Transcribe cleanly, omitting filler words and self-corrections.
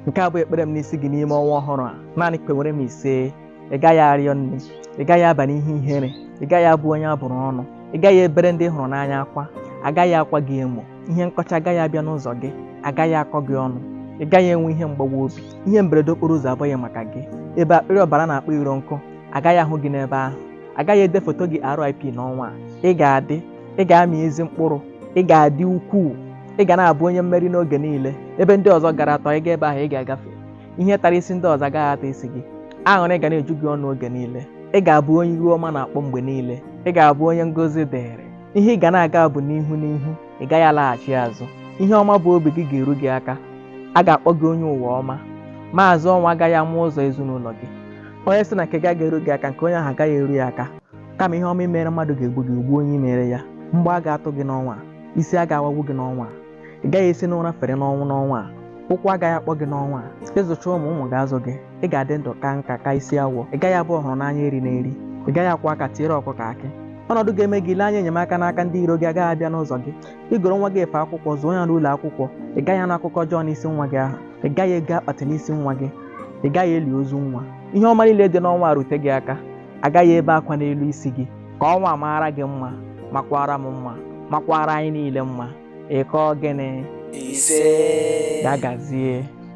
Nke a bụ ekpere m n'isi gị n'ime ọnwa ọhụrụ a. Naanị kpenwere m ise. Ị gaghị arịọ nri, ị gaghị aba n'ihe ihere, ị gaghị abụ onye a bụrụ ọnụ, ị gaghị ebere ndị ị hụrụ n'anya akwa, agaghị akwa gị emo, ihe nkọcha agaghị abịa n'ụzọ gị, agaghị akọ gị ọnụ, ị gaghị enwe ihe mgbawa obi, ihe mberede okporo ụzọ abụghị maka gị, ebe akpịrị ọbara na-akpọ iro nkụ, agaghị ahụ gị n'ebe ahụ, agaghị ede foto gị RIP n'ọnwa a. Ị ga-adị, ị ga-amị ezi mkpụrụ, ị ga-adị ukwuu, ị ga na-abụ onye mmeri n'oge niile. Ebe ndị ọzọ gara atọ, ị ga ebe ahụ ị ga-agafe. Ihe tara isi ndị ọzọ agaghị ata isi gị. Aṅụrị ga na-eju gị ọnụ oge niile. Ị ga-abụ onye ihu ọma na-akpọ mgbe niile. Ị ga-abụ onye ngọzi dịrị. Ihe ị ga na-aga bụ n'ihu n'ihu, ị gaghị alaghachi azụ. Ihe ọma bụ obi gị ga-eru gị aka. A ga-akpọ gị onye ụwa ọma. Maazị ọnwa agaghị ama ụzọ ezinụlọ gị. Onye sị na nke gị agaghị eru gị aka, nke onye ahụ agaghị eru ya aka. Kama ihe ọma imere mmadụ ga-egbu gị, gbuo onye imere ya. Mgbọ a ga-atụ gị n'ọnwa a, isi a ga-awagbu gị n'ọnwa a. Ị gaghị esi n'ụra fere n'ọnwụ n'ọnwa a. Ụkwụ agaghị akpọ gị n'ọnwa a. Ịzụcha ụmụ, ụmụ ga-azụ gị. Ị ga-adị ndụ ka nka ka isi awọ. Ị gaghị abụ ọhụrụ n'anya eri na eri. Ị gaghị akwụ aka tiere ọkụkọ akị. Ọnọdụ ga-eme gị ile anya enyemaka n'aka ndị iro gị agaghị abịa n'ụzọ gị. Ịgụrụ nwa gị efe akwụkwọ, zụọ ya n'ụlọ akwụkwọ. Ị gaghị anụ akụkọ ọjọọ n'isi nwa gị ahụ. Ị gaghị ego akpati n'isi nwa gị. Ị gaghị eli ozu nwa. Ihe ọma niile dị n'ọnwa a rute gị aka. Agaghị ebe akwa n'elu isi gị. Ka ọnwa mara gị mma, makwara m mma, makwara anyị niile mma. Ị kọọ gịnị? Ise. Ya gazie.